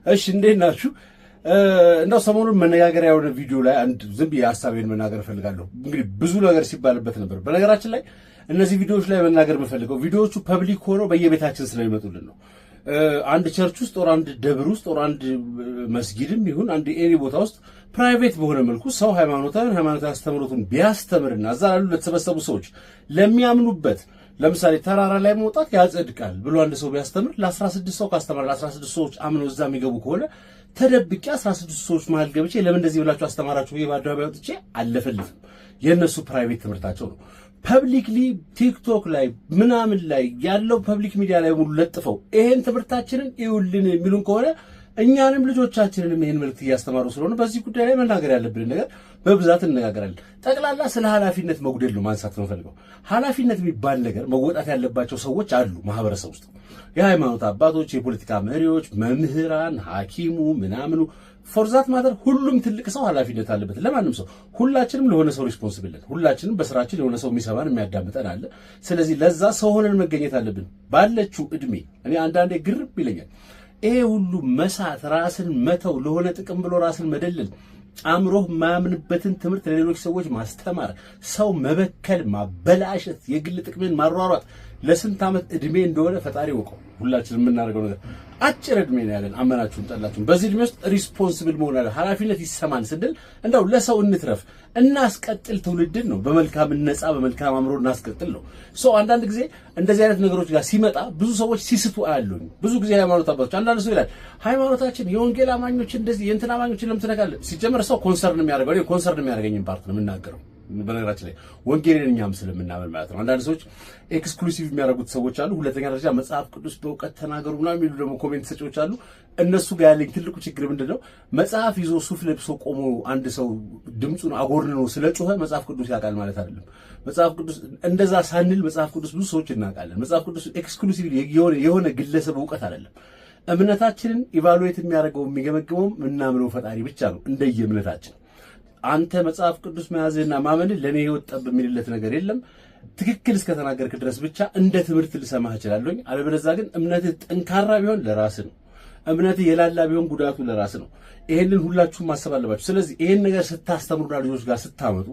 እሺ፣ እንዴት ናችሁ? እንደው ሰሞኑን መነጋገሪያ የሆነ ቪዲዮ ላይ አንድ ዝም ብዬ ሀሳቤን መናገር እፈልጋለሁ። እንግዲህ ብዙ ነገር ሲባልበት ነበር። በነገራችን ላይ እነዚህ ቪዲዮዎች ላይ መናገር የምፈልገው ቪዲዮዎቹ public ሆነው በየቤታችን ስለሚመጡልን ነው። አንድ church ውስጥ or አንድ ደብር ውስጥ or አንድ መስጊድም ይሁን አንድ any ቦታ ውስጥ private በሆነ መልኩ ሰው ሃይማኖታዊ አስተምህሮቱን ቢያስተምርና እዛ ላሉ ለተሰበሰቡ ሰዎች ለሚያምኑበት፣ ለምሳሌ ተራራ ላይ መውጣት ያጸድቃል ብሎ አንድ ሰው ቢያስተምር፣ ለ16 ሰው ካስተማረ፣ ለ16 ሰዎች አምነው እዛ የሚገቡ ከሆነ፣ ተደብቄ 16 ሰዎች መሀል ገብቼ ለምን እንደዚህ ብላችሁ አስተማራችሁ ብዬ በአደባባይ ወጥቼ አልለፈልፍም። የእነሱ private ትምህርታቸው ነው። Publicly ቲክቶክ ላይ ምናምን ላይ ያለው public media ላይ ሙሉ ለጥፈው ይሄን ትምህርታችንን ይውልን የሚሉን ከሆነ እኛንም ልጆቻችንንም ይህን መልዕክት እያስተማሩ ስለሆነ በዚህ ጉዳይ ላይ መናገር ያለብንን ነገር በብዛት እንነጋገራለን። ጠቅላላ ስለ ኃላፊነት መጉደል ነው ማንሳት ነው ፈልገው። ኃላፊነት የሚባል ነገር መወጣት ያለባቸው ሰዎች አሉ ማህበረሰብ ውስጥ፣ የሃይማኖት አባቶች፣ የፖለቲካ መሪዎች፣ መምህራን፣ ሐኪሙ ምናምኑ፣ for that matter ሁሉም ትልቅ ሰው ኃላፊነት አለበት። ለማንም ሰው፣ ሁላችንም ለሆነ ሰው responsible ነን። ሁላችንም በስራችን የሆነ ሰው የሚሰማን የሚያዳምጠን አለ። ስለዚህ ለዛ ሰው ሆነን መገኘት አለብን። ባለችው እድሜ እኔ አንዳንዴ ግርም ይለኛል። ይሄ ሁሉ መሳት፣ ራስን መተው፣ ለሆነ ጥቅም ብሎ ራስን መደለል፣ አእምሮህ የማያምንበትን ትምህርት ለሌሎች ሰዎች ማስተማር፣ ሰው መበከል፣ ማበላሸት፣ የግል ጥቅምን ማሯሯጥ ለስንት ዓመት እድሜ እንደሆነ ፈጣሪ ይወቀው። ሁላችንም የምናደርገው ነገር አጭር እድሜ ነው ያለን፣ አመናችሁም ጠላችሁም። በዚህ እድሜ ውስጥ responsible መሆን አለ፣ ኃላፊነት ይሰማን ስንል እንደው ለሰው እንትረፍ፣ እናስቀጥል ትውልድን ነው። በመልካም ነፃ በመልካም አእምሮ እናስቀጥል ነው። So አንዳንድ ጊዜ እንደዚህ አይነት ነገሮች ጋር ሲመጣ ብዙ ሰዎች ሲስቱ አያሉኝ። ብዙ ጊዜ ሃይማኖት አባቶች፣ አንዳንድ ሰው ይላል ሃይማኖታችን የወንጌል አማኞች እንደዚህ የእንትን አማኞችን ለምን ትነካለህ? ሲጀመር ሰው concern የሚያደርገው፣ እኔ concern የሚያደርገኝን part ነው የምናገረው። በነገራችን ላይ ወንጌልን እኛም ስለምናምን ማለት ነው። አንዳንድ ሰዎች exclusive የሚያደርጉት ሰዎች አሉ። ሁለተኛ ደረጃ መጽሐፍ ቅዱስ በእውቀት ተናገሩ ምናምን የሚሉ ደግሞ comment ሰጪዎች አሉ። እነሱ ጋር ያለኝ ትልቁ ችግር ምንድን ነው? መጽሐፍ ይዞ ሱፍ ለብሶ ቆሞ አንድ ሰው ድምፁን አጎርንኖ ስለ ጮኸ መጽሐፍ ቅዱስ ያውቃል ማለት አይደለም። መጽሐፍ ቅዱስ እንደዛ ሳንል መጽሐፍ ቅዱስ ብዙ ሰዎች እናውቃለን። መጽሐፍ ቅዱስ exclusive የሆነ ግለሰብ እውቀት አይደለም። እምነታችንን evaluate የሚያደርገው የሚገመግመው የምናምነው ፈጣሪ ብቻ ነው እንደየእምነታችን። አንተ መጽሐፍ ቅዱስ መያዝህና ማመንህ ለእኔ ህይወት ጠብ የሚልለት ነገር የለም። ትክክል እስከተናገርክ ድረስ ብቻ እንደ ትምህርት ልሰማህ እችላለሁኝ። አለበለዚያ ግን እምነትህ ጠንካራ ቢሆን ለራስህ ነው። እምነትህ የላላ ቢሆን ጉዳቱ ለራስህ ነው። ይሄንን ሁላችሁም ማሰብ አለባችሁ። ስለዚህ ይሄን ነገር ስታስተምሩና ልጆች ጋር ስታመጡ፣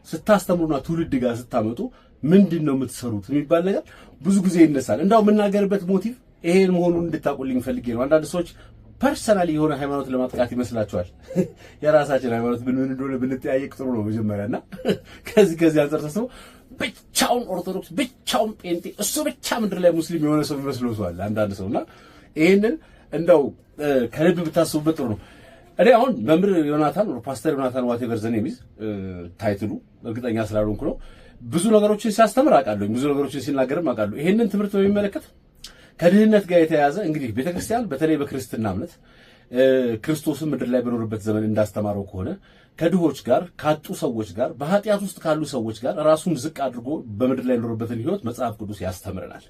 ስታስተምሩና ትውልድ ጋር ስታመጡ ምንድን ነው የምትሰሩት የሚባል ነገር ብዙ ጊዜ ይነሳል። እንዳው የምናገርበት motive ይሄን መሆኑን እንድታውቁልኝ ፈልጌ ነው። አንዳንድ ሰዎች personally የሆነ ሃይማኖት ለማጥቃት ይመስላቸዋል። የራሳችን ሃይማኖት ምን ምን እንደሆነ ብንጠያየቅ ጥሩ ነው መጀመሪያ። እና ከዚህ አንጻር ተስቦ ብቻውን ኦርቶዶክስ፣ ብቻውን ጴንጤ፣ እሱ ብቻ ምድር ላይ ሙስሊም የሆነ ሰው የሚመስለው ሰው አለ አንዳንድ ሰው። እና ይሄንን እንደው ከልብ ብታስቡበት ጥሩ ነው። እኔ አሁን መምህር ዮናታን፣ ፓስተር ዮናታን፣ whatever the name is፣ title ኡ እርግጠኛ ስላልሆንኩ ነው። ብዙ ነገሮችን ሲያስተምር አውቃለሁ። ብዙ ነገሮችን ሲናገርም አውቃለሁ። ይሄንን ትምህርት በሚመለከት ከድህነት ጋር የተያያዘ እንግዲህ ቤተክርስቲያን በተለይ በክርስትና እምነት ክርስቶስን ምድር ላይ በኖረበት ዘመን እንዳስተማረው ከሆነ ከድሆች ጋር፣ ካጡ ሰዎች ጋር፣ በኃጢአት ውስጥ ካሉ ሰዎች ጋር ራሱን ዝቅ አድርጎ በምድር ላይ የኖረበትን ሕይወት መጽሐፍ ቅዱስ ያስተምረናል።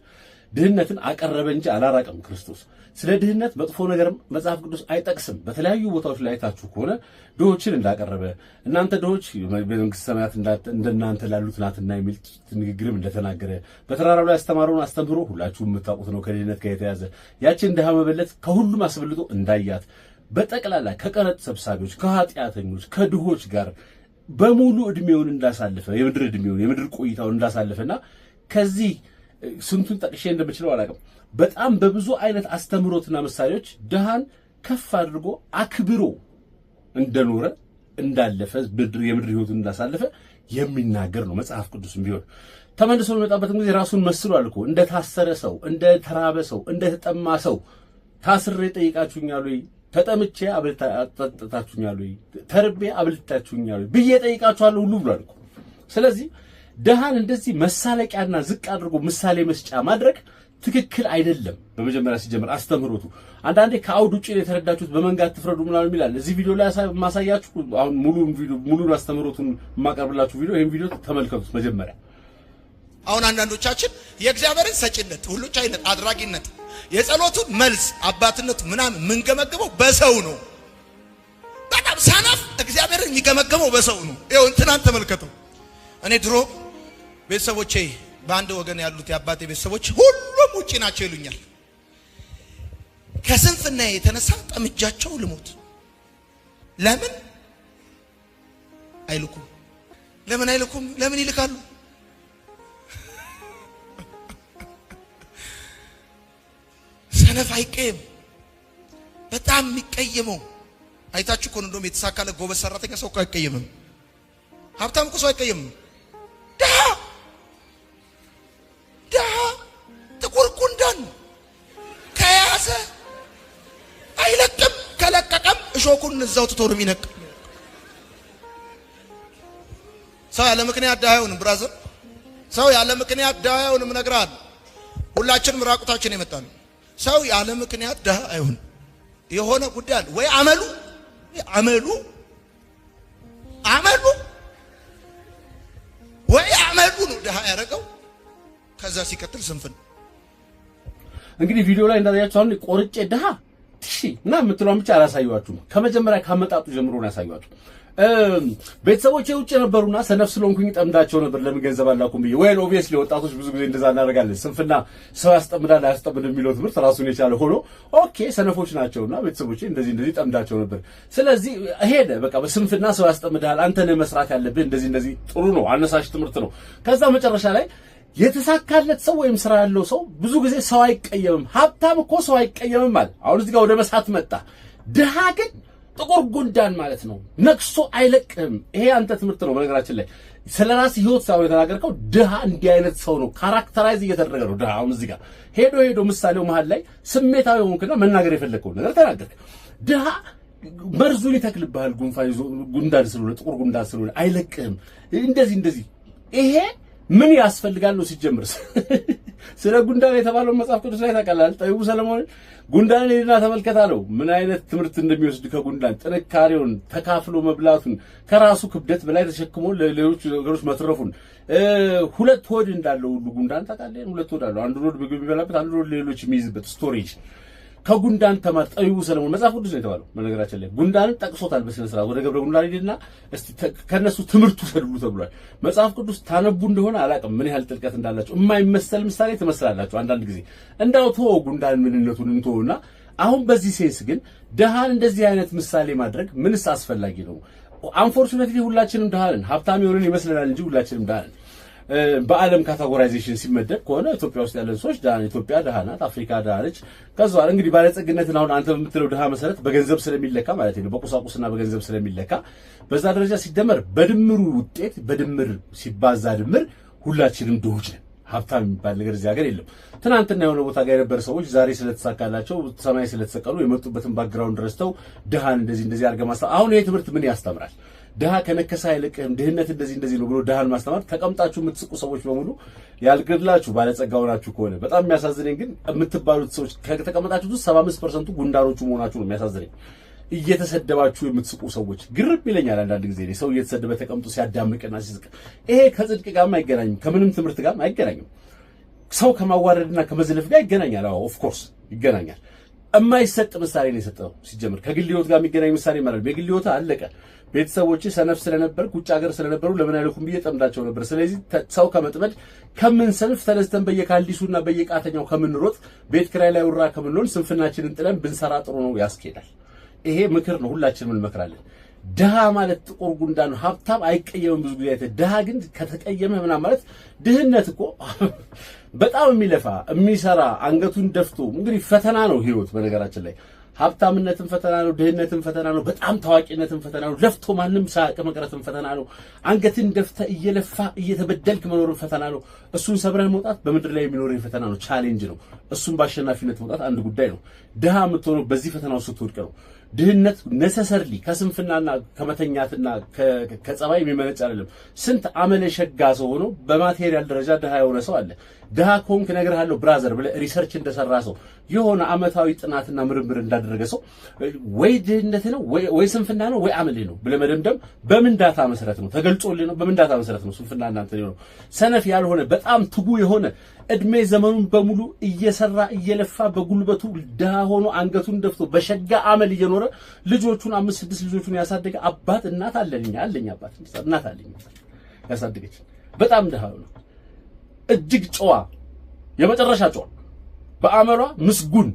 ድህነትን አቀረበ እንጂ አላራቀም ክርስቶስ። ስለ ድህነት መጥፎ ነገር መጽሐፍ ቅዱስ አይጠቅስም። በተለያዩ ቦታዎች ላይ አይታችሁ ከሆነ ድሆችን እንዳቀረበ፣ እናንተ ድሆች በመንግስተ ሰማያት እንደናንተ ላሉት ናትና የሚል ንግግርም እንደተናገረ፣ በተራራው ላይ ያስተማረውን አስተምህሮ ሁላችሁም የምታውቁት ነው። ከድህነት ጋር የተያዘ ያችን ድሃ መበለት ከሁሉም አስበልጦ እንዳያት፣ በጠቅላላ ከቀረጥ ሰብሳቢዎች፣ ከኃጢአተኞች፣ ከድሆች ጋር በሙሉ እድሜውን እንዳሳለፈ፣ የምድር እድሜውን የምድር ቆይታውን እንዳሳለፈና ከዚህ ስንቱን ጠቅሼ እንደምችለው አላውቅም። በጣም በብዙ አይነት አስተምህሮትና ምሳሌዎች ድሃን ከፍ አድርጎ አክብሮ እንደኖረ፣ እንዳለፈ፣ የምድር ህይወቱን እንዳሳለፈ የሚናገር ነው መጽሐፍ ቅዱስም ቢሆን። ተመልሶ በሚመጣበትም ጊዜ ራሱን መስሏል እኮ፣ እንደ ታሰረ ሰው፣ እንደ ተራበ ሰው፣ እንደ ተጠማ ሰው። ታስሬ ጠይቃችሁኛል ወይ? ተጠምቼ አጠጥታችሁኛል ወይ? ተርቤ አብልታችሁኛል ወይ ብዬ ጠይቃችኋለሁ ሁሉ ብሏል እኮ። ስለዚህ ድሃን እንደዚህ መሳለቂያና ዝቅ አድርጎ ምሳሌ መስጫ ማድረግ ትክክል አይደለም። በመጀመሪያ ሲጀምር አስተምህሮቱ አንዳንዴ ከአውድ ውጭ የተረዳችሁት በመንጋ አትፍረዱ ምናምን ይላል። እዚህ ቪዲዮ ላይ ማሳያችሁ አሁን ሙሉን ቪዲዮ፣ ሙሉን አስተምህሮቱን የማቀርብላችሁ ቪዲዮ፣ ይሄን ቪዲዮ ተመልከቱት መጀመሪያ። አሁን አንዳንዶቻችን የእግዚአብሔርን ሰጪነት፣ ሁሉ ቻይነት፣ አድራጊነት፣ የጸሎቱን መልስ፣ አባትነቱ ምናምን የምንገመግመው በሰው ነው። በጣም ሰነፍ እግዚአብሔርን የሚገመገመው በሰው ነው። ይኸው እንትናን ተመልከተው። እኔ ድሮ ቤተሰቦቼ በአንድ ወገን ያሉት የአባቴ ቤተሰቦች ሁሉም ውጪ ናቸው ይሉኛል። ከስንፍና የተነሳ ጠምጃቸው ልሞት። ለምን አይልኩም? ለምን አይልኩም? ለምን ይልካሉ? ሰነፍ አይቀየም። በጣም የሚቀየመው አይታችሁ እኮ ነው። እንደውም የተሳካለ ጎበዝ ሰራተኛ ሰው እኮ አይቀየምም። ሀብታም እኮ ሰው አይቀየምም። ድሃ ድሃ ጥቁር ጉንዳን ከያዘ አይለቅም። ከለቀቀም እሾኩን እዛው ትቶ ነው የሚነቅ። ሰው ያለ ምክንያት ድሃ አይሆንም brother። ሰው ያለ ምክንያት ድሃ አይሆንም። እነግርሃለሁ። ሁላችንም ራቁታችን የመጣ ነው። ሰው ያለ ምክንያት ድሃ አይሆንም። የሆነ ጉዳይ አለ ወይ አመሉ አመሉ አመሉ ወይ አመሉ ነው ድሃ ያደረገው። ከዛ ሲቀጥል ስንፍና። እንግዲህ ቪዲዮ ላይ እንዳያችሁ አሁን ቆርጬ ድሃ ትሺ እና የምትለዋን ብቻ አላሳዩአችሁም። ከመጀመሪያ ካመጣጡ ጀምሮ ነው ያሳዩአችሁ። ቤተሰቦቼ ውጭ የነበሩና ሰነፍ ስለሆንኩኝ ጠምዳቸው ነበር። ለምን ገንዘብ አላኩም ብዬ። Well, obviously ወጣቶች ብዙ ጊዜ እንደዛ እናደርጋለን። ስንፍና ሰው ያስጠምዳል አያስጠምድም የሚለው ትምህርት ራሱን የቻለ ሆኖ okay ሰነፎች ናቸውና ቤተሰቦቼ እንደዚህ እንደዚህ ጠምዳቸው ነበር። ስለዚህ ሄደ በቃ በስንፍና ሰው ያስጠምዳል። አንተ ነህ መስራት ያለብህ እንደዚህ እንደዚህ። ጥሩ ነው፣ አነሳሽ ትምህርት ነው። ከዛ መጨረሻ ላይ የተሳካለት ሰው ወይም ስራ ያለው ሰው ብዙ ጊዜ ሰው አይቀየምም። ሀብታም እኮ ሰው አይቀየምም አለ። አሁን እዚህ ጋር ወደ መሳት መጣ። ድሃ ግን ጥቁር ጉንዳን ማለት ነው፣ ነክሶ አይለቅህም። ይሄ አንተ ትምህርት ነው። በነገራችን ላይ ስለ ራስ ህይወት ሳይሆን የተናገርከው ድሃ እንዲህ አይነት ሰው ነው፣ characterize እየተደረገ ነው ድሃ። አሁን እዚህ ጋር ሄዶ ሄዶ ምሳሌው መሀል ላይ ስሜታዊ ሆንክና መናገር የፈለግከውን ነገር ተናገርክ። ድሃ መርዙን ይተክልብሃል፣ ጉንፋን ይዞ ጉንዳን ስለሆነ፣ ጥቁር ጉንዳን ስለሆነ አይለቅህም። እንደዚህ እንደዚህ ይሄ ምን ያስፈልጋል ነው ሲጀምር። ስለ ጉንዳን የተባለው መጽሐፍ ቅዱስ ላይ ታውቃለህ። ጠቢቡ ሰለሞን ጉንዳንን ሄድና ተመልከት አለው። ምን አይነት ትምህርት እንደሚወስድ ከጉንዳን ጥንካሬውን፣ ተካፍሎ መብላቱን፣ ከራሱ ክብደት በላይ ተሸክሞ ለሌሎች ነገሮች መትረፉን፣ ሁለት ሆድ እንዳለው ሁሉ ጉንዳን ታውቃለህ። ሁለት ሆድ አለው። አንዱ ሆድ ምግብ የሚበላበት፣ አንዱ ሆድ ሌሎች የሚይዝበት storage። ከጉንዳን ተማር ጠቢቡ ሰለሞን መጽሐፍ ቅዱስ ነው የተባለው። በነገራችን ላይ ጉንዳንን ጠቅሶታል በስነ ስርዓት። ወደ ገብረ ጉንዳን ሂድና እስቲ ከነሱ ትምህርቱ ውሰዱ ተብሏል። መጽሐፍ ቅዱስ ታነቡ እንደሆነ አላውቅም፣ ምን ያህል ጥልቀት እንዳላችሁ። የማይመሰል ምሳሌ ትመስላላችሁ አንዳንድ ጊዜ። እንዳው ተወው ጉንዳን ምንነቱን እንተውና አሁን በዚህ sense ግን ድሃን እንደዚህ አይነት ምሳሌ ማድረግ ምንስ አስፈላጊ ነው? Unfortunately ሁላችንም ድሃ ነን። ሀብታም የሆንን ይመስለናል እንጂ ሁላችንም ድሃ ነን። በዓለም categorization ሲመደብ ከሆነ ኢትዮጵያ ውስጥ ያለን ሰዎች ድሃ ነን። ኢትዮጵያ ድሃ ናት። አፍሪካ ድሃ ነች። ከዛ እንግዲህ ባለጸግነትን አሁን አንተ በምትለው ድሃ መሰረት በገንዘብ ስለሚለካ ማለት ነው፣ በቁሳቁስና በገንዘብ ስለሚለካ በዛ ደረጃ ሲደመር በድምሩ ውጤት በድምር ሲባዛ ድምር ሁላችንም ድሆች ነን። ሀብታም የሚባል ነገር እዚህ ሀገር የለም። ትናንትና የሆነ ቦታ ጋር የነበሩ ሰዎች ዛሬ ስለተሳካላቸው ሰማይ ስለተሰቀሉ የመጡበትን background ረስተው ድሃን እንደዚህ እንደዚህ አድርገህ ማስተማር። አሁን ይሄ ትምህርት ምን ያስተምራል? ድሃ ከነከሰ አይለቅህም፣ ድህነት እንደዚህ እንደዚህ ነው ብሎ ድሃን ማስተማር። ተቀምጣችሁ የምትስቁ ሰዎች በሙሉ ያልግላችሁ ባለጸጋ ሆናችሁ ከሆነ በጣም የሚያሳዝነኝ ግን የምትባሉት ሰዎች ከተቀመጣችሁት ውስጥ 75% ጉንዳኖቹ መሆናችሁ ነው የሚያሳዝነኝ። እየተሰደባችሁ የምትስቁ ሰዎች ግርም ይለኛል አንዳንድ ጊዜ ሰው እየተሰደበ ተቀምጦ ሲያዳምቅና ሲስቅ። ይሄ ከጽድቅ ጋርም አይገናኝም፣ ከምንም ትምህርት ጋርም አይገናኝም። ሰው ከማዋረድና ከመዝለፍ ጋር ይገናኛል። አዎ of course ይገናኛል። የማይሰጥ ምሳሌ ነው የሰጠው። ሲጀምር ከግል ህይወት ጋር የሚገናኝ ምሳሌ ማለት ነው። የግል ህይወት አለቀ። ቤተሰቦች ሰነፍ ስለነበር ውጭ ሀገር ስለነበሩ ለምን አይልኩም ብዬ ጠምዳቸው ነበር። ስለዚህ ሰው ከመጥመድ ከምንሰንፍ ተነስተን በየካልዲሱና በየቃተኛው ከምንሮጥ ቤት ኪራይ ላይ ውራ ከምንሆን ስንፍናችንን ጥለን ብንሰራ ጥሩ ነው፣ ያስኬዳል። ይሄ ምክር ነው፣ ሁላችንም እንመክራለን። ድሃ ማለት ጥቁር ጉንዳን ነው። ሀብታም አይቀየምም ብዙ ጊዜ አይተህ። ድሃ ግን ከተቀየመ ምናምን ማለት ድህነት እኮ በጣም የሚለፋ የሚሰራ አንገቱን ደፍቶ እንግዲህ ፈተና ነው ህይወት። በነገራችን ላይ ሀብታምነትም ፈተና ነው፣ ድህነትም ፈተና ነው፣ በጣም ታዋቂነትም ፈተና ነው፣ ለፍቶ ማንም ሳያውቅ መቅረትም ፈተና ነው። አንገትን ደፍተህ እየለፋ እየተበደልክ መኖርም ፈተና ነው። እሱን ሰብረህ መውጣት በምድር ላይ የሚኖር ፈተና ነው፣ challenge ነው። እሱን በአሸናፊነት መውጣት አንድ ጉዳይ ነው። ድሃ የምትሆነው በዚህ ፈተና ውስጥ ስትወድቅ ነው። ድህነት necessarily ከስንፍናና ከመተኛትና ከጸባይ የሚመነጭ አይደለም። ስንት አመለ ሸጋ ሰው ሆኖ በ material ደረጃ ድሃ የሆነ ሰው አለ። ድሃ ከሆንክ እነግርሃለሁ brother ብለህ research እንደሰራ ሰው የሆነ አመታዊ ጥናትና ምርምር እንዳደረገ ሰው ወይ ድህነት ነው ወይ ስንፍና ነው ወይ አመልህ ነው ብለህ መደምደም በምን data መሰረት ነው? ተገልጾልህ ነው? በምን data መሰረት ነው ስንፍና እናንተ ነው? ሰነፍ ያልሆነ በጣም ትጉ የሆነ እድሜ ዘመኑን በሙሉ እየሰራ እየለፋ በጉልበቱ ድሃ ሆኖ አንገቱን ደፍቶ በሸጋ አመል እየኖረ ልጆቹን 5 6 ልጆቹን ያሳደገ አባት እናት አለኝ አባት እናት አለኝ ያሳደገች በጣም ድሃ ነው። እጅግ ጨዋ የመጨረሻ ጨዋ በአመሏ ምስጉን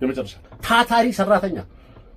የመጨረሻ ታታሪ ሰራተኛ።